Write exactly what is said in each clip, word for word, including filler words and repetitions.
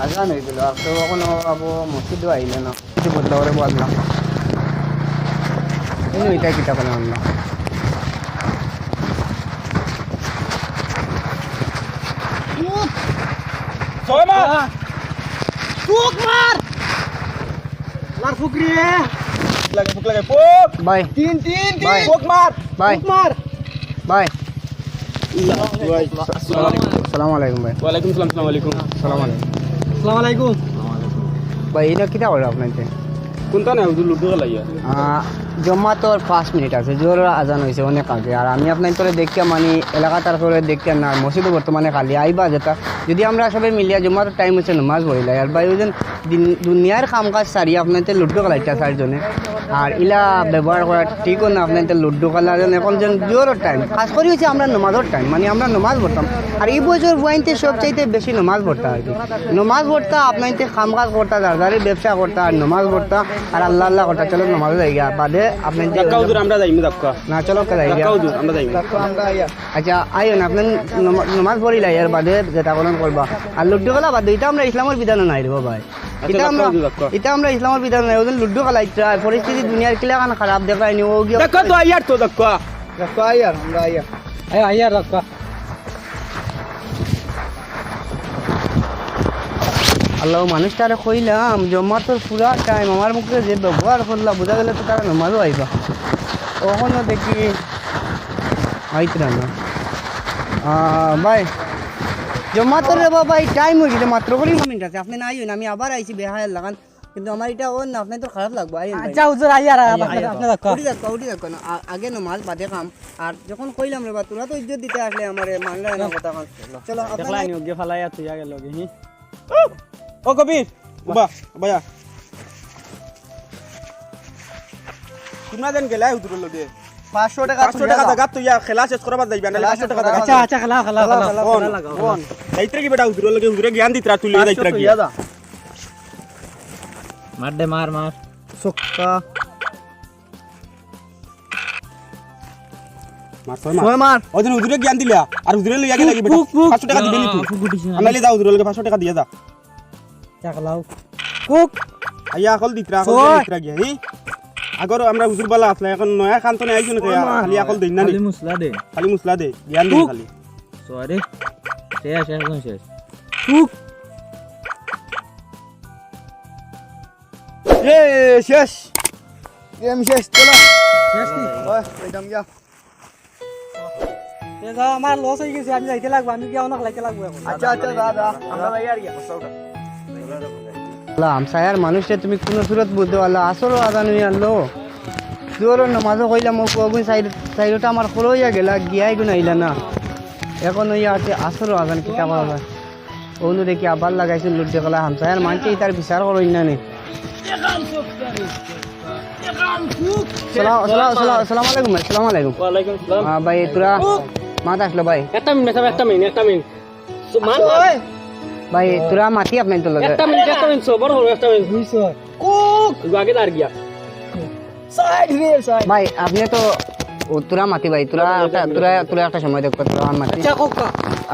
আজান অই গেল, আর তো অখনো আবু মসজিদও আইল না। কিছু বদলা করে বললাম। এই এটা কিতা করে আনলাম? ছয় মার। চুক মার। মার ফুকরি। লাগে, ফুক লাগে, ফুক। ভাই। তিন, তিন, তিন। ভাই। ফুক মার। ভাই। ফুক মার। ভাই। আসসালামু আলাইকুম ভাই। ওয়ালাইকুম সালাম, আসসালামু আলাইকুম। আসসালামু আলাইকুম। আসসালামু আলাইকুম। ভাই, ইটা কিতা করে আপনাইনতে? কুনটা না, হুজুর, লুডু খেলাইয়া। আহ, জমাতর পাঁচ মিনিট আছে, জোহরর আজান অইছে অনেক আগে। আর আমি আপনাইনতরে দেখিয়া, মানি, এলাকাত আর করে দেখিয়া না, মসজিদও বর্তমানে খালি। আইবা যেতা, যদি আমরা সবে মিলিয়া জমাতর টাইম অইছে, নমাজ পড়িলাই। আর ভাই, ওই দিন দিন, দুনিয়ার কাম কাজ সারি আপনাইনতে লুডু খেলাইতা চাইরজনে। আর ইলা ব্যবহার করা ঠিকও না, আপনাইনতে লুডু খেলা যেন এখন যেন জোহরর টাইম, খাস করি অইছে আমরা নমাজর টাইম, মানি আমরা নমাজ পড়তাম। আর ই বয়সর ফুয়াইনতে সবচাইতে বেশি নমাজ পড়তা আর কি। নমাজ পড়তা, আপনাইনতে কাম কাজ করতা, যার যারে ব্যবসা করতা, আর নমাজ পড়তা, আর আল্লাহ আল্লাহ করতা। চলো নমাজো যাইগা, বাদে আপনাইনতে ধাক্কা হুজুর, আমরা যাইমু, ধাক্কা। না, চলো, কে যাইগা? ধাক্কা হুজুর, আমরা যাইমু। আচ্ছা, আইও না, আপনাইন নমা-, নমাজ পড়িলাই, এর বাদে যেতা করইন করবা। আর লুডু খেলা বাদ দেও, ইটা আমরা ইসলামর বিধানো নাই রে ভাই। আচ্ছা, ইটা আমরা, ধাক্কা হুজুর, ধাক্কা। ইটা আমরা ইসলামর বিধানো নাই। ওই দিন লুডু খেলাইতা, পরিস্থিতি দুনিয়ার কিলাখান খারাপ দেখায়নি, ও গিয়া ধাক্কা তো আইয়ার তো, ধাক্কা। ধাক্কা আইয়ার, আমরা আইয়ার। আইয়ার, আইয়ার, ধাক্কা। আল্লাহ, মানুষটারে কইলাম, জমাতর পুরা টাইম আমার মুখে যে ব্যবহার করলা, বুঝা গেল তো তারা নমাজও আইবা। অখনো দেখি আইতরা না। আহ, ভাই, জমাতর রে বাবা, এই টাইম অই গেছে, মাত্র কুড়ি মিনিট আছে, আপনে না আইন, আমি আবার আইছি বেহায়ার লাখান, কিন্তু আমার ইটা অর না, আপনাইনতর খারাপ লাগবো, আইন ভাই। আচ্ছা হুজুর, আইয়ার, আইয়ার, আপনার, আইয়ার। আপনার ধাক্কা। উঠি যাক, উঠি যাক না, আ-, আগে নমাজ, বাদে কাম। আর যখন কইলাম রে বা, তোরা তো ইজ্জত দিতে আসলে আমারে, মানলে না কথা কান। চলো, আপনারা দেখলাম, ওকে ফালাইয়া তুইয়া গেল কি, হি? ও কবির, উবা, উবা যা। তুমরা যেন গেলায় হুজুরর লগে। পাঁচশো টেকা পাঁচশো টেকা জাগাত তো ইয়া খেলা শেষ করবার যাইবা, নাহলে খেলা পাঁচশো শেষ টেকা করবার জাগাত। আচ্ছা, আচ্ছা, খেলাও, খেলাও, খেলাও, খেলাও, খেলাও, খেলাও। যাইত্রা কি বেটা হুজুরর লগে, হুজুরে জ্ঞান দিত্রা, তুই লইয়া যাইত্রা কি? মার দে, মার, মার। ছক্কা। মার, ছয় মার। ছয় মার। ওই দিন হুজুরে জ্ঞান দিলা, আর হুজুরে লইয়া গেলা কি বেটা? ফুক, ফুক। পাঁচশো টেকা দিবে নি তুই? ফুক উঠিছে না। আমি লইয়া যাও হুজুরর লগে পাঁচশো টেকা দিয়া যা। চা খেলাও। ফুক। আইয়া আকল দিত্রা, আকল ছয়। দিত্রা গিয়া, হি? আগর আমরা হুজুর বালা আসলা, এখন নয়া খান তো নাই আইছো না, ছয় মার। খালি আকল দেই না নি? খালি মুসলা দে। খালি মুসলা দে, জ্ঞান দে ফুক। খালি। ছয় রে। শেষ, একদম শেষ। ফুক। এ, শেষ। গেম শেষ, চলো। শেষ নি? ওই, ওই দাম গিয়া। এ যাও, আমার লস অই গেছে, আমি যাইতে লাগবো, আমি গিয়া অনেক লাইতে লাগবো এখন। আচ্ছা, আচ্ছা, যা, যা, আমরা যাই আর কি। আল্লাহ, হামসায়ার মানুষরে তুমি কুনু সুরত বুঝতে পারলা, আসরর আজান অই আনলো। জোহরর নমাজও কইলাম, ও কগুন সাইড, সাইডটা আমার খোলো অইয়া গেলা, গিয়া এগুন আইলা না। এখন অইয়া আছে আসরর আজান, কিতা করা যায়? অনু দেখি আবার লাগাইছে লুডু খেলা, হামসায়ার মানছে, ইতার বিচার করইন না নি। সালাম, সালাম, সালাম, সালাম আলাইকুম ভাই, সালাম আলাইকুম। ওয়ালাইকুম সালাম। আহ, ভাই, তোরা মাত আসলো ভাই। একটা মিনিট, একটা মিনিট, একটা মিনিট। সো, মার, মার। ভাই, তোরা মাতি আপনাইনতর লগে। একটা মিনিট, একটা মিনিট, সবর করো, একটা মিনিট। কুক। আগে দাঁড় গিয়া। সাইড রে, সাইড। ভাই, আপনে তো, ও, তোরা মাতি ভাই, তোরা একটা, তোরা, তোরা একটা সময় দেখো, তোরা আমার মাতি। আচ্ছা, কোক।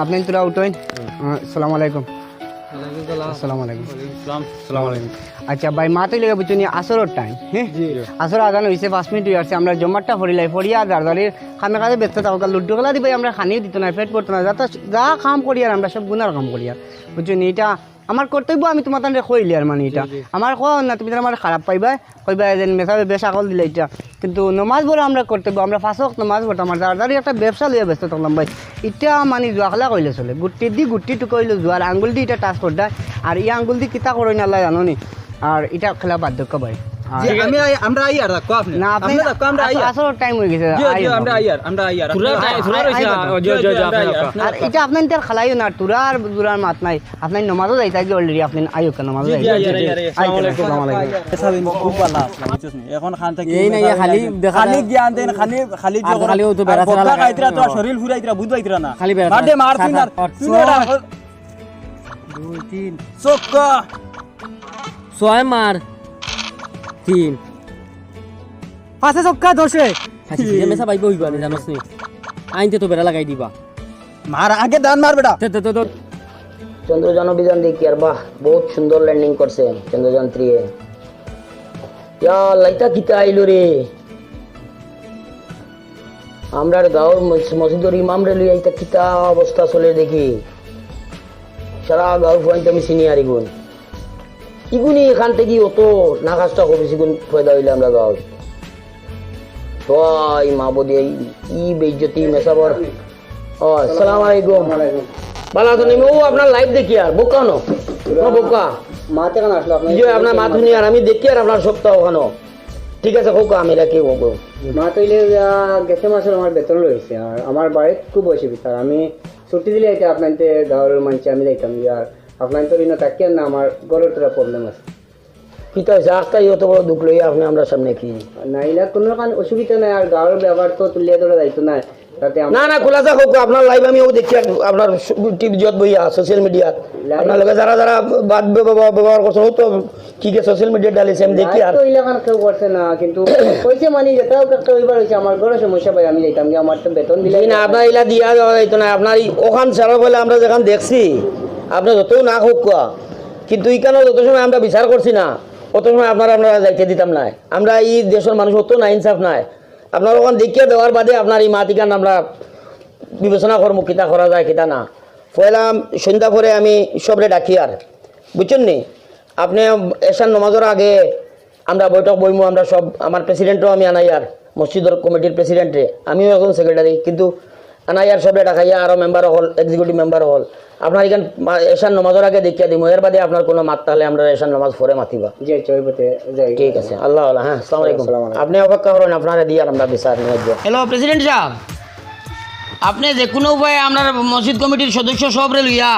আপনে তোরা উঠইন। আহ, আসসালামু আলাইকুম। ওয়ালাইকুম সালাম। আসসালামু আলাইকুম। ওয়ালাইকুম সালাম। আসসালামু আলাইকুম। আচ্ছা ভাই, মাত অইলে বুঝছো নি, আসরর টাইম, হ্যাঁ? জি। আসরর আজান অইছে, পাঁচ মিনিট অই আসছে, আমরা জমাতটা পড়িলাই, পড়িয়া আর দারদারির কামে কাজে ব্যস্ত থাকো, লুডু খেলা দি ভাই আমরা খানিও দিত না, পেট ভরতো না, যা, যা কাম করিয়ার আমরা সব গুনার কাম করিয়ার, বুঝছো নি? ইটা আমার কর্তব্য, আমি তুমার তানরে কইলিয়ার, মানে, ইটা জি, জি। আমার কওয়া না, তুমি তার আমার খারাপ পাইবা, কইবা যেন মেসাবে বেশ আকল দিলা ইটা। কিন্তু নমাজ পড়া আমরা কর্তব্য, আমরা পাঁচ ওয়াক্ত নমাজ পড়তাম, আর যার যার একটা ব্যবসা লইয়া ব্যস্ত থাকলাম ভাই। ইটা মানে জুয়া খেলা কইলে চলে, গুটি দি গুটি টুকা অইলো জুয়ার, আঙ্গুল দি ইটা টাচ করতা, আর ই আঙ্গুল দি কিতা করইন আল্লায় জানো নি। আর ইটা খেলা বাদ দেউক্কা ভাই। আর জি, আমি আই-, আমরা আইয়ার, রাখো আপনে। না, আপনে আপনে রাখো, আমরা আস-, আইয়ার। আসল টাইম অই গেছে, জি, জি, আইয়ার আমরা আপনে। আইয়ার, আমরা আইয়ার। তোরা আপনে টাইম, রাখো। তোরা আইয়ার, রইছে, আইয়ার। জি, জি, জি, আমরা আইয়ার। আইয়ার। আর ইটা আপনাইনতর খেলাইও না, তোরা আর জুয়ার মাত নাই। আপনাইন নমাজও যাইতা গিয়া already, আপনাইন আইউক্কা নমাজও জি, জি, যাইতা। আইয়ার, আইয়ার, আইয়ার। আইয়ার। আসসালামু আলাইকুম। আসসালামু আলাইকুম। এই সাদিন খুব ভালা আছলা, বুঝছস নি? এখন খান থাকি এই না, ইয়া খালি দেখা খালি যায়। জ্ঞান দেন, খালি, খালি আর যখন খালি ও তো আর বেড়া বক্কা ছেড়া খাইতরা, লাগে। তোরা শরীর ফুরাইতরা, বুঝবাইতরা না। খালি বেড়া মার দে, মার, তুই মার। আর তুই মার। দুই, তিন। ছক্কা। ছয় মার। তিন। পাঁচে ছক্কা, দশে। আচ্ছা, ঠিক আছে, মেসা ভাই, বই বানি জানোস নি? আইনতে তো বেড়া লাগাই দিবা। মার, আগে দান মার বেটা। দে, দে, দে, দে। চন্দ্রযান অভিযান দেখিয়ার, বাহ, বহুত সুন্দর ল্যান্ডিং করছে চন্দ্রযান থ্রি এ। ইয়া আল্লাহ, ইতা কিতা আইলো রে? আমরার গাঁওর মস-, মসজিদর ইমামরে লইয়া ইতা কিতা অবস্থা চলে দেখি। সারা গাঁওর ফুয়াইন্তে আমি চিনিয়ার ইগুন। ইগুনি এখান থাকি অত নাখাস্তা খবিস ইগুন পয়দা অইলে আমরা গাঁওত। তো এই মা বদি এই, ই বেইজ্জতি মেসাবর। ও, আসসালামু আলাইকুম। ওয়ালাইকুম। ভালা আছইন নি? ও আপনার লাইভ দেখিয়ার, বোকা ন? ও বোকা। মাতে কেন আসলো আপনার? জি, আপনার মাত হুনিয়ার, আমি দেখিয়ার আপনার সপ্তাহ ওখানো। ঠিক আছে, হোক, আমি রাখি, হোক। মাত অইলে, আহ, গেছে মাসর আমার বেতন রইছে, আর আমার বাড়িত খুব অসুবিধা, আমি ছুটি দিলে এটা আপনাইন্তে গাঁওর মানষে আমি যাইতাম, আর আপনাইন্তে ঋণ থাকিয়ার না, আমার ঘরর থুড়া প্রবলেম আছে। কিতা অইছে? আস্তাই অত বড় দুখ লইয়া আপনে আমরার সামনে কি? না, ইলা কুনু কান অসুবিধা নাই, আর গাঁওর ব্যাপার তো তুলিয়া ধরা যাইতো না, তাতে আম- না, না, খুলাসা হোক, আপনার লাইভ আমি ও দেখি, আর আপনার স-, টিভি যত বইয়া, সোশ্যাল মিডিয়াত, লাইভ আপনার লগে যারা যারা বাদ ব্য-, ব্য-, ব্যবহার করছে, ও তো কি কি সোশ্যাল মিডিয়াত ডালিছে, আমি দেখি। আর তো ইলা কান কেউ করছে না, কিন্তু কইছে মানে যেটা হোক একটা অইবার অইছে, আমার ঘরো সমস্যা ভাই, আমি যাইতাম গিয়া, আমার তো বেতন দিলে জি না, আপনার ইলা দিয়া দেওয়া যাইতো না, আপনার ই-, ওখান ছাড়া বলে আমরা যেখান দেখছি, আপনে যতও না হোক কুয়া, কিন্তু ইখানো যত সময় আমরা বিচার করছি না, অত সময় আপনারা, আপনারা যাইতে দিতাম নায়। আমরা ই দেশর মানুষ অত না ইনসাফ নায়। আপনারা ওখান দেখিয়া দেওয়ার বাদে আপনার ই মাত ইখান আমরা বিবেচনা করমু, কিতা করা যায়, কিতা না। পয়লা সন্ধ্যা পরে আমি সবরে ডাকিয়ার, বুঝছইন নি? আপনে এশার নমাজর আগে আমরা বৈঠক বইমু, আমরা সব, আমার প্রেসিডেন্টও আমি আনাইয়ার, মসজিদর কমিটির প্রেসিডেন্টরে, আমিও একজন সেক্রেটারি, কিন্তু আনাইয়ার সবরে ডাকাইয়া আরো মেম্বার অকল, এক্সিকিউটিভ মেম্বার অকল, আপনার ইখান মা-, এশার নমাজর আগে দেখিয়া দিমু, এর বাদে আপনার কুনু মাত থাকলে আমরা এশার নমাজ পরে মাতিবা। জি, আচ্ছা, ওই পথে যাই। ঠিক আছে, আল্লাহ আল্লাহ, হ্যাঁ, আসসালামু আলাইকুম। আসসালামু আলাইকুম। আপনে অপেক্ষা করইন, আপনারে দিয়ার আমরা বিচার নিয়ে। হ্যালো, প্রেসিডেন্ট সাহেব, আপনে যে কুনু উপায়ে আমরার মসজিদ কমিটির সদস্য সবরে লইয়া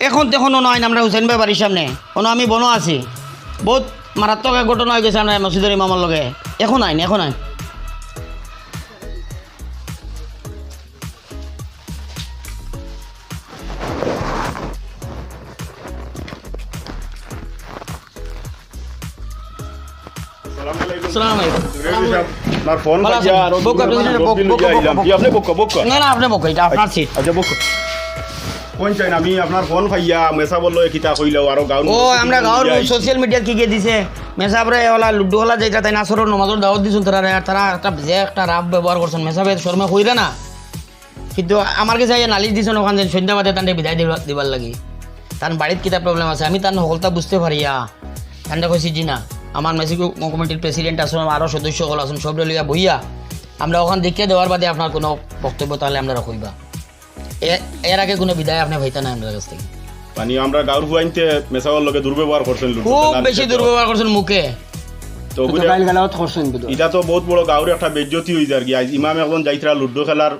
এখন তখন অনো আইন আমরা হুসেন ভাই বাড়ির সামনে, অনো আমি বনো আছি, বহুত মারাত্মক এক ঘটনা অই গেছে আমরার মসজিদর ইমামর লগে, এখন আইন, এখন আইন। আসসালামু আলাইকুম। আপনার ফোন পাইয়া আরো বউক্কা, দুই দিন বউক্কা, আগে বউক্কা, আইলাম। বউক্কা। জি, আপনে বউক্কা, বউক্কা। না, না, আপনে বউক্কা, ইটা আপনার সিট। আচ্ছা, বউক্কা। কোন চাইন আমি আপনার ফোন পাইয়া মেসাবর লগে কিতা কইলাও, আরো গাঁওর ও, আমরা গাঁওর সোশ্যাল মিডিয়াত কি গিয়া দিছে? মেসাবরে ওলা লুডু খেলা যাইতা তাইন আসরর নমাজর দাওয়াত দিছইন তারারে, আর তারা একটা যে একটা রাফ ব্যবহার করছইন, মেসাবে শরমে কইরা না। কিন্তু আমার গেছে আইয়া নালিশ দিছইন ওখান যে সন্ধ্যা বাদে তানরে বিদায় দিবা-, দিবার লাগি। তান বাড়িত কিতা প্রবলেম আছে, আমি তান হকলতা বুঝতে পারিয়া তানরে কইছি, "জি না, আমার মেসি কমিটির প্রেসিডেন্ট আছইন, আরো সদস্য অকল আছইন, সবরে লইয়া বইয়া আমরা ওখান দেখিয়া দেওয়ার বাদে আপনার কুনু বক্তব্য থাকলে আমরারে কইবা।" এ-, এর আগে কুনু বিদায় আপনে পাইতা না আমরার গেছ থাকি। মানে আমরা গাঁওর ফুয়াইন্তে মেসাবর লগে দুর্ব্যবহার করছইন, লুডু খুব খেলার বেশি ক্ষেত্রে। দুর্ব্যবহার করছইন মুখে। তো তো বুঝে গাইল গালাওয়াত করছইন বুঝে। ইটা তো বহুত বড় গাঁওর একটা বেইজ্জতি অই যার কি। আইজ ইমাম একজন যাইতরা লুডু খেলার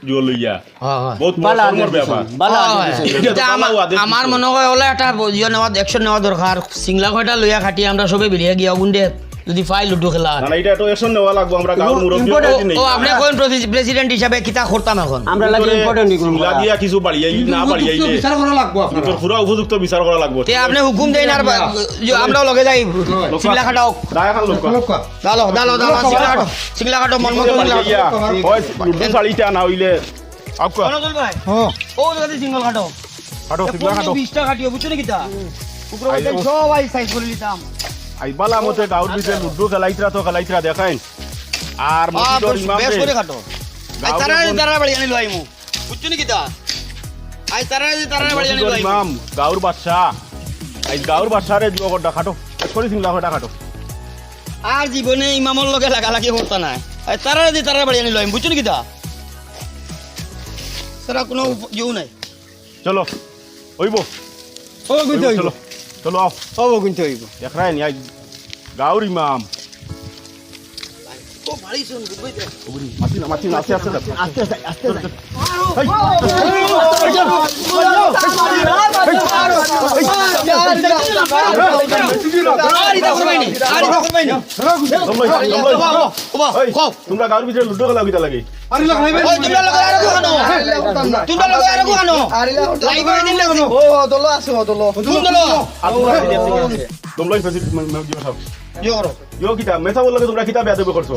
জুয়া লইয়া। হ্যাঁ, হ্যাঁ। বহুত বড় ভালা শরমর আদেশ ব্যাপার। দিছইন, ভালা হ্যাঁ, আদেশ হ্যাঁ। দিছইন। ইটা তো ভালা আমা-, আদেশ আমার দিছইন। মনো অয় ওলা একটা ব-, ইয়ে নেওয়া, action নেওয়া দরকার। সিংলা কয়টা লইয়া খাটি আমরা সবে বেরিয়া গিয়া অগুনরে যদি পাই লুডু খেলা। না, না, ইটা তো action নেওয়া লাগবো, আমরা গাঁওর মুরব্বি important। অকলে নেই। ও, আপনে কোন প্রেসি-, প্রেসিডেন্ট হিসাবে কিতা করতাম এখন? আমরা লাগি ভিতরে important ইগুলো সিংলা করা। দিয়া কিছু বাড়িয়াই, না উপযুক্ত বাড়িয়াইলে। বিচার করা লাগবো আপনারা। ভিতর পুরা উপযুক্ত বিচার করা লাগবো। তে আপনে হুকুম দেইন আর বা-, যে আমরাও লগে যাই। লোক সিংলা খাটাও। দায় খান লোক। লোক। দালো, দালো, দালো, সিংলা খাটো, সিংলা খাটো, মন মতো সিংলা খাটো। ইয়া, ওই লুডু চালিটা না অইলে, আউক্কা। কোন দল ভাই? হ্যাঁ। ও, দাদা, সিঙ্গেল খাটো। খাটো, এ, সিঙ্গেল খাটো। বিশটা খাটিও, বুঝছো নি কিতা? উপরে আই, বলতে ও। সব আই সাইজ করে নিতাম। আই বালা মতে গাঁওর ভিতরে লুডু খেলাইতরা তো খেলাইতরা দেখাইন। আর আ, মসজিদর বেশ, ইমাম বেশ রে। করে খাটো। আই গাঁওর তারা, কোন তারা বাড়ি আনি লইমু। বুঝছো নি কিতা? আই তারা, তারা বাড়ি আনি মসজিদর লইমু। ইমাম, গাঁওর বাদশা। আই গাঁওর বাদশারে জুয়া করডা খাটো। বেশ করে সিঙ্গেল খাটো খাটো। আর জীবনে ইমামর লগে লাগালাগি করতা নায়। আই তারা দি তারা বাড়ি আনি লইমু। বুঝছো নি কিতা? তারা কোনো উপ-, ইয়েও নাই। চলো, অইবো। ও, কিন্তু অইবো, অইবো। চলো, চলো, আও। ও, কিন্তু অইবো। দেখরায় নি, আই গাঁওর ইমাম। ও, ভাই, শোন, বুঝবে তো? মাতি না, মাতি না, আস্তে, আস্তে যাও। আস্তে, আস্তে, আস্তে যাও। এই। আর এটা করবে নি, আর এটা করবে নি। দম লই, দম লই। বাবা, বাবা, এই, কও। তোমরা গাঁওর ভিতরে লুডু খেলা কিতা লাগি? আরে লাগা ভাই। ওই, তোমরা লগে আরো কেনো? তোমরা লগে আরো কেনো? আরে লাগা। লাইভ করে দিন না কেনো? ও, দল আছে, ও, দল। কোন দল? দম লই, ফেসি, ম-, ম-, ইয়ে করো। ইয়ে করো। ইয়ো কিতা, মেসাবর লগে তোমরা কিতা বেয়াদবি করছো?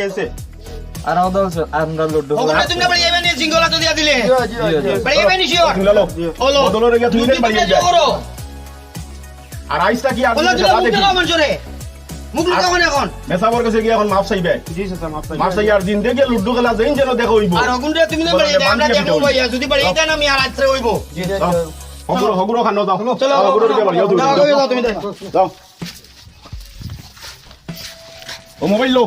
গেছে। আর আমাদের হচ্ছে আমরা লুডু হগুরে খেলা। তুমি বাড়ি যাইবা নি, সিঙ্গল হাতে দিয়া দিলে? জি, জি, জি। বাড়ি যাইবা নি sure? সিঙ্গল হলো। হলো। বদল হয়ে গেছে, তুমি তুমি বাড়ি তুমি যাইবা। করো। আর আইসটা কি আর হলো, যদি তুমি খেলা মুখ দেখি? দেখাও মানুষরে। মুখ আর লুকাও না এখন। মেসাবর গেছে গিয়া এখন মাফ চাইবে। জি, চাচা, মাফ চাইবে। মাফ চাইবে, আর জিন্দেগি লুডু খেলা যেইন যেন দেখা হইবো। আর হগুরে তুমি না বদলে বাড়ি যাইবা, বান্দি আমরা দেখবো পিটাইবো। ভাইয়া, যদি বাড়ি যাও। যাইতা না আমি আর রাত্রে হইবো। জি, জি, যাও। জি। হগুরো, হগুরো খানো যাও। চলো, হগুরো যাও, গিয়া বাড়ি যাও, তুমি যাও, যাও। যাও, তুমি যাও। যাও। ও মোবাইল লো,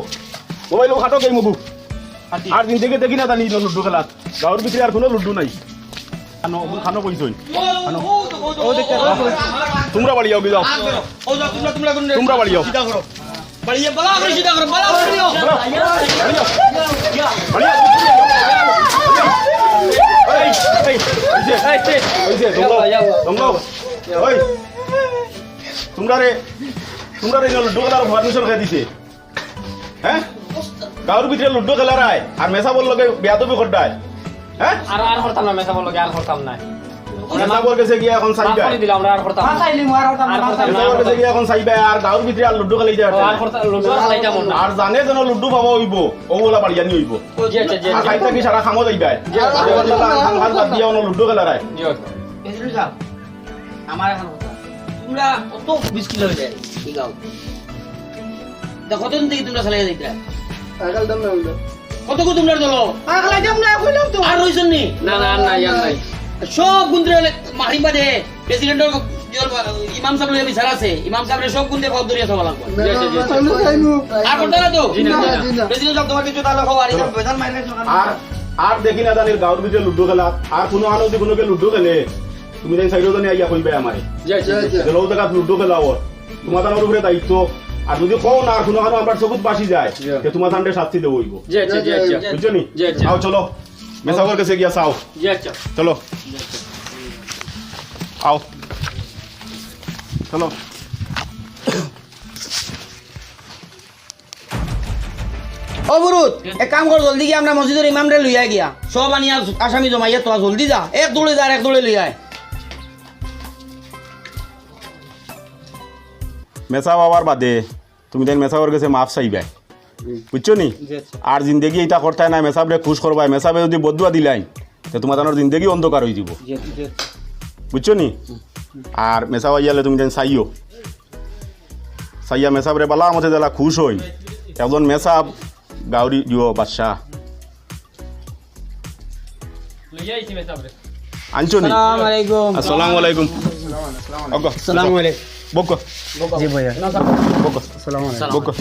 মোবাইল লো, খাটো গেম হবু। আর জিন্দেগি দেখি না জানি লুডু খেলা। গাঁওর ভিতরে আর কোনো লুডু নাই। খানো, খানো কইছইন। খানো। ও দেখতে। তোমরা বাড়ি যাও, কি যাও। ও যাও, তোমরা, তোমরা কোন তোমরা বাড়ি যাও। সিধা করো। বাড়ি যাও, বালা করে সিধা করো, বালা করে দিও। বাড়ি যাও। বাড়ি যাও। এই, এই, এই যে, এই যে, এই যে, তোমরা, তোমরা, ওই, তোমরা রে, তোমরা রে, লুডু খেলার পারমিশন কে দিছে? হ্যাঁ? গাঁওর ভিতরে লুডু খেলারায়, আর মেসাবর লগে বেয়াদবি কররায়। হ্যাঁ? আর, আর করতাম না, মেসাবর লগে আর করতাম না। মেসাবর গেছে গিয়া এখন মাফ চাইবায়। করে দিলাম, আমরা আর করতাম না। মাফ চাইলি, আর করতাম না। আর করতাম না, মেসাবর আর গেছে করতাম গিয়া এখন চাইবায়, আর গাঁওর ভিতরে আর লুডু খেলাইতে না। আর করতাম, লুডু আর খেলাইতাম না। আর জানে যেন লুডু বাবা হইবো, ও ওলা বাড়িয়ানি হইবো। জি, আচ্ছা, জি, আর আচ্ছা। খাইতা কি সারা কামো যাইবায়। জি, আচ্ছা। আর ওলা ধান ফান বাদ দিয়া অনো লুডু খেলারায়। জি, আচ্ছা। আমার এখন কথা। তোমরা কত বিশ কিলো হয়ে যায়, ঠিক আছে? তা কতদিন থেকে তোমরা চালিয়ে যাইতে? আগাল দাম না হইলো। কত কত তোমরা দলো? আগাল দাম না, কইলাম তো। আর রইছেন নি? না, না, আর নাই, আর নাই। সব গুন্দ্রে হলে মাহিম বাদে, প্রেসিডেন্টর ইমাম সাহেব লইয়া বিচার আছে। ইমাম সাহেবরে সব গুন্দ্রে ফাও ধরিয়া সবা লাগবো। না, জি, জি, জি। না, না, না। আর করতে না তো? জি না, জি না। জি না। প্রেসিডেন্ট সাহেব তোমাকে জুতা লাগাও, আর চলো। বেজান মাইনাস আর, আর দেখি না জানির গাঁওর ভিতরে লুডু খেলা, আর কোনো আনো যদি কোনো কে লুডু খেলে, তুমি তাই সাইডো জানি আইয়া কইবে আমারে। জি, জি, জি। যে লউ জাগাত লুডু খেলা ওর, তোমার তানোর উপরে দায়িত্ব। আর যদি কও না, আর কোনো কারণে আমরা সবুত বাসি যায়, জি। তে তোমার তানরে শাস্তি দেবো হইব। জি, জি, জি, জি। বুঝছো নি? জি, জি। আও চলো, মেসাবর গেছে গিয়া চাও। জি, আচ্ছা। চলো। আও। চলো। ও বুরুত, এক কাম কর, জলদি গিয়া আমরা মসজিদর ইমামরে লইয়া গিয়া। সব আনিয়া আসামি জমাইয়া তোরা জলদি যা। এক দৌড়ে যা, আর এক দৌড়ে লইয়া আয়। মেসাব আওয়ার বাদে তুমি তাইন মেসাবর গেছে মাফ চাইবায়। বুঝছো নি? জি, আচ্ছা। আর জিন্দেগি ইতা করতায় না, মেসাবরে খুশ করবায়। মেসাবে যদি বদদুয়া দিলাইন, তে তোমার তানোর জিন্দেগি অন্ধকার হয়ে দিব। জি, জি। বুঝছো নি? আর মেসাব আইয়ালে তুমি তাইন চাইও। চাইয়া মেসাবরে বালা মতে দিলা খুশ হইন। একজন মেসাব গাউরি দিও বাদশাহ। লইয়া আইছি মেসাবরে। আনছো নি? আসসালামু আলাইকুম। আসসালামু আলাইকুম। ওগো। আসসালামু আলাইকুম। বকো। জি ভাইয়া। বকো। আসসালামু আলাইকুম। বকো।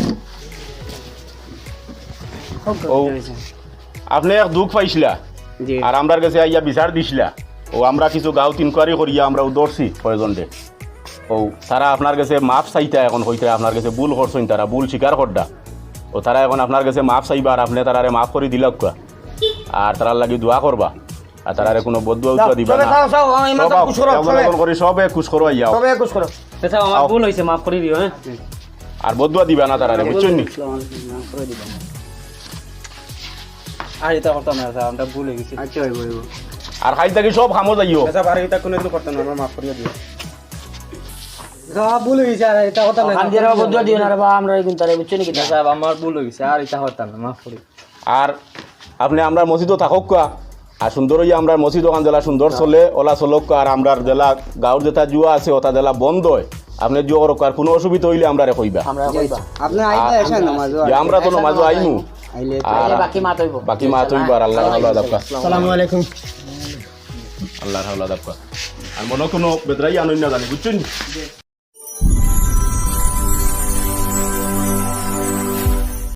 ও, আপনি এক দুখ পাইছিলা। জি। আর আমরার গেছে আইয়া বিচার দিছিলা। ও, আমরা কিছু গাঁওত ইনকোয়ারি করিয়া আমরা ও ধরছি কয়জনরে। ও, তারা আপনার গেছে মাফ চাইতা, এখন কইতা আপনার গেছে ভুল করছইন, তারা ভুল স্বীকার কররা। ও, তারা এখন আপনার গেছে মাফ চাইবা, আর আপনি তারারে মাফ করি দিলাউক্কা। আর তারার লাগি দোয়া করবা। আর তারারে কোনো বদদুয়া উদদুয়া দিবা না। সবে যাও, যাও, আমার সব আও, খুশ করো, একজন সবে। একজন করি সবে খুশ করো আইয়াও। সবে খুশ করো। আচ্ছা, আমার আও। ভুল হইছে, মাফ করি দিও, হ্যাঁ? আর বদদুয়া দিবা না তারারে, বুঝছো নি? আর ইতা করতাম না, স্যার, আমরা ভুল হয়ে গেছি। আচ্ছা, হইব, হইব। আর কাইল থাকি সব কামো যাইও। আচ্ছা, আর ইতা কোনোদিন করতাম না, আমরা মাফ করিয়া দিও। স্যার, ভুল হয়ে গেছে, আর ইতা করতাম না। কান দিয়ে বদদুয়া দিও না রে বা, আমরা এই গুণ তারে, বুঝছো নি কিতা? স্যার, আমার ভুল হয়ে গেছে, আর ইতা করতাম না, মাফ করি। আর আপনি আমরার মসজিদো থাকউক্কা, আর সুন্দর অইয়া আমরার মসজিদ ওখান যেলা সুন্দর চলে, ওলা চলউক্কা, আর আমরার যেলা গাঁওর যেটা জুয়া আছে, ওটা যেলা বন্ধ হয়। আপনি জুয়া করউক্কা, আর কোনো অসুবিধা হইলে আমরারে কইবা। আমরা কইবা। আপনি আইবা, আর এসে নমাজও যে আমরা তো নমাজও আইমু। আইলে আর বাকি মাত হইব। বাকি মাত হইব, আর আল্লাহর হাওলা দাবকা। আসসালামু আলাইকুম। আল্লাহর হাওলা দাবকা। আর মনে কোনো বেদরাই আনইন না জানি, বুঝছইন?